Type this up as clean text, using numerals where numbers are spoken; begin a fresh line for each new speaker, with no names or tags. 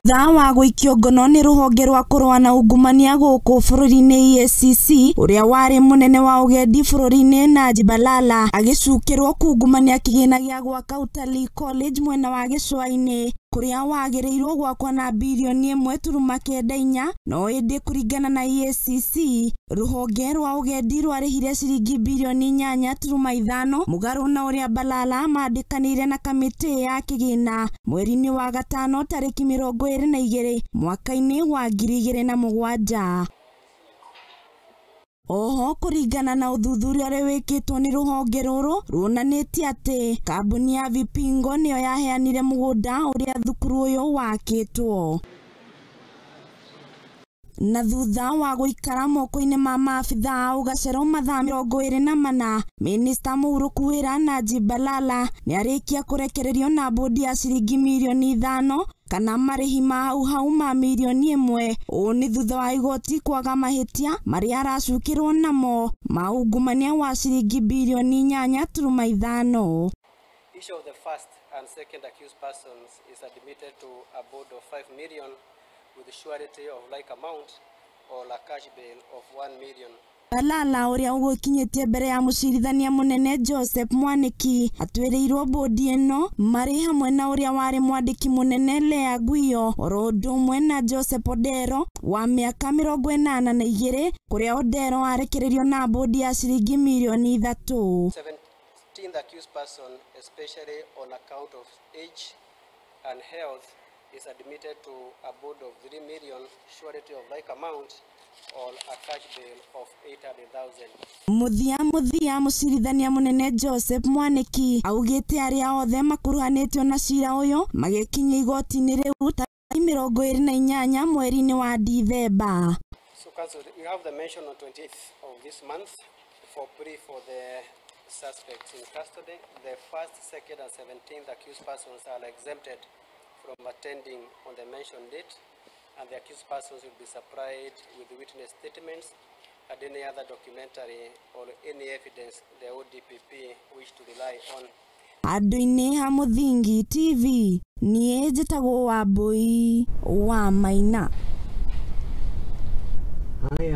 Thutha wa gũikio ngono nĩ rũhonge rwa kũrũa na ungumania gũkũ bũrũri-inĩ EACC, ũrĩa warĩ mũnene wa ũgendi bũrũri-inĩ Najib Balala agĩcukĩrwo kungumania kĩgĩna gĩa gwaka Utalii College mwena wa gĩcũa-inĩ kũrĩa wagĩrĩirwo gwakwo na birioni 1.94, no ĩndĩ kũringana na EACC rũhonge rwa ũgendi rwarĩhire ciringi birioni 8.5 mũgarũ na ũrĩa Balala mandĩkanĩire na kamĩtĩ ya kĩgĩna mweri-inĩ wa gatano tarĩki 22 mwaka-inĩ wa 2007. Oho kũringana na ũthuthuria ũrĩa wĩkĩtwo nĩ rũhonge rũrũ ruonanĩtie atĩ kambuni ya Vipingo nĩyo yaheanire mũgũnda ũrĩa thukuru ũyũ wakĩtwo. Na thutha wa gũikara moko-inĩ ma maabitha a ũgacero mathaa 24, minista mũhurũku wĩra Najib Balala nĩarĩkia kũrekererio na bũndi ya ciringi mirioni 5 kana marĩhi ma hau hau ma mirioni 1. Ũũ nĩ thutha wa igoti kwaga mahĩtia marĩa aracukĩrwo namo ma ungumania wa ciringi birioni 8.5.
Each of the first and second accused persons is admitted to a bond of 5 million with surety of like amount or a cash bail of 1 million.
Balala ũrĩa ũgũkinyĩtie mbere ya mũcirithania mũnene Joseph Mwaniki atwĩrĩirwo bũndi ĩno marĩ hamwe na ũrĩa warĩ mwandĩki mũnene Lea Guio oro ũndũ ũmwe na Joseph Odero wa mĩaka 82 kũrĩa Odero arekereirio na bũndi ya ciringi mirioni 3.
17th accused person, especially on account of age and health, is admitted to a bond of 3 million, surety of like amount, or a cash bail of 800,000.
Mũthia mũcirithania mũnene Joseph Mwaniki augĩte arĩa othe makuruhanĩtio na cira ũyũ magĩkinya igoti-inĩ rĩu tarĩki 28 mweri-inĩ wa Dithemba.
So counsel, we have the mention on 28th of this month for plea for the suspects in custody. The first, second and 17th accused persons are exempted from attending on the mentioned date, and the accused persons will be supplied with witness statements and any other documentary or any evidence the ODPP wish to rely on.
Andũ-inĩ ha Mũthingi TV, niĩ njĩtagwo Wambui wa Maina.
Haya.